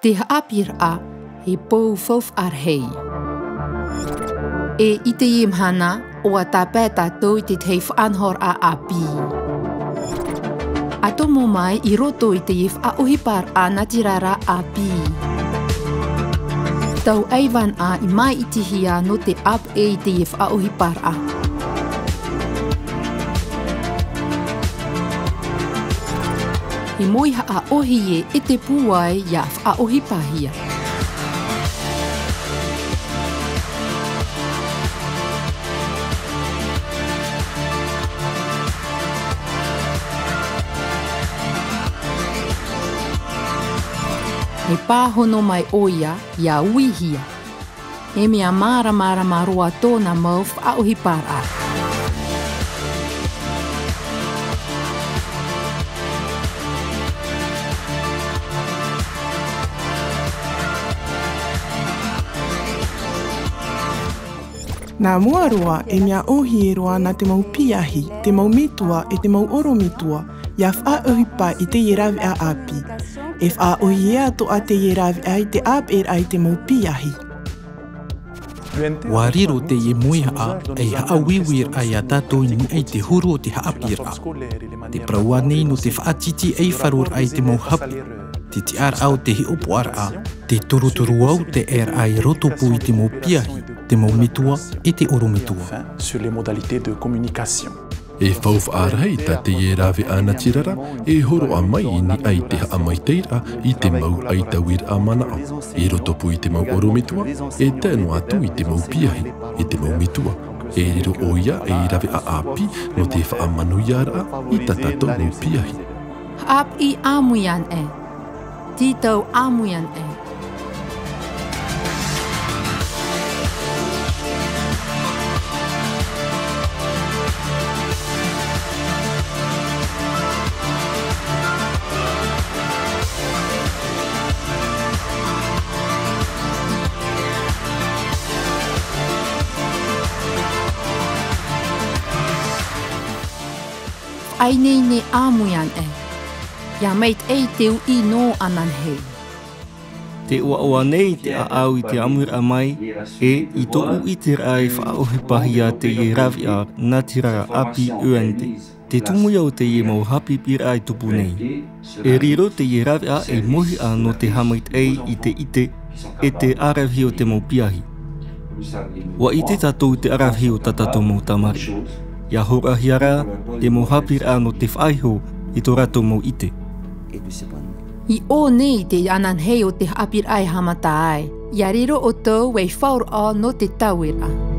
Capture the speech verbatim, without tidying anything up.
Te haʻapiʻiraʻa, he pou faufaʻa rahi. E i teie mahana, ʻua tāpae tātou i te tahi faʻanahoraʻa ʻāpī. ʻA tomo mai i roto i teie faʻaʻohiparaʻa natirara ʻāpī. Tau ʻaivanaʻa i māʻitihia nō te ʻāpeʻe i teie faʻaʻohiparaʻa. He mauhaʻa ʻōhie e te pūai ʻia faʻaʻohipahia. E pāhono mai ʻoia ʻia uihia. E mea māramarama roa tōna mau faʻaʻohiparaʻa. Nā mua roa, e mea ʻōhie roa nā te mau piahi, te mau metua, e te mau ʻorometua, ʻia faʻaʻohipa i teie rāveʻa ʻāpī. E faʻaʻōhie atoʻa teie rāveʻa i te ʻāpeʻeraʻa i te mau piahi. ʻUa riro teie mauhaʻa ei haʻauiuiraʻa ia tātou i niʻa i te huru o te haʻapiʻiraʻa. Te parau ānei nō te faʻatītīʻaifaroraʻa i te mau hape, te tiʻaraʻa o te hiʻopoʻaraʻa, te turuturuʻau te ʻēraʻa i rotopū i te mau piahi, te mau metua, e te ʻorometua. Enfin, sur les modalités de communication. E faufaʻa rahi tā teie rāveʻa natirara e hōroʻa mai i niʻa i te haʻamaitaʻiraʻa i te mau ʻaitauiraʻa manaʻo, i rotopū i te mau ʻorometua, e tae noa atu i te mau piahi, i te mau metua. E riro ʻoia ei rāveʻa ʻāpī nō te faʻamanuiaraʻa i tā tātou mau piahi. Haʻapiʻi ʻāmui anaʻe. Tītau ʻāmui anaʻe. Faʻaineine ʻāmui anaʻe. ʻIa maitaʻi te uʻi nō ananahi. Tē ʻoaʻoa nei te ʻāʻau i te ʻāmuiraʻa mai, e i tōʻu ʻiteraʻa e faʻaʻohipahia teie rāveʻa natirara ʻāpī E N T. Te tumu ia o teie mau haʻapiʻiraʻa e tupu nei. E riro teie rāveʻa ei mauhaʻa nō te haʻamaitaʻi i te ʻite, e te ʻaravihi o te mau piahi. ʻUa ʻite tātou i te ʻaravihi o tā tātou mau tamariʻi. ʻIa hōroʻahia rā te mau haʻapiʻiraʻa nō te faʻaiho i tō rātou mau ʻite. I ʻō nei te ananahi o te haʻapiʻiraʻa e haʻamata ai. ʻIa riro ʻoutou ei faʻaroʻo nō te tauiraʻa.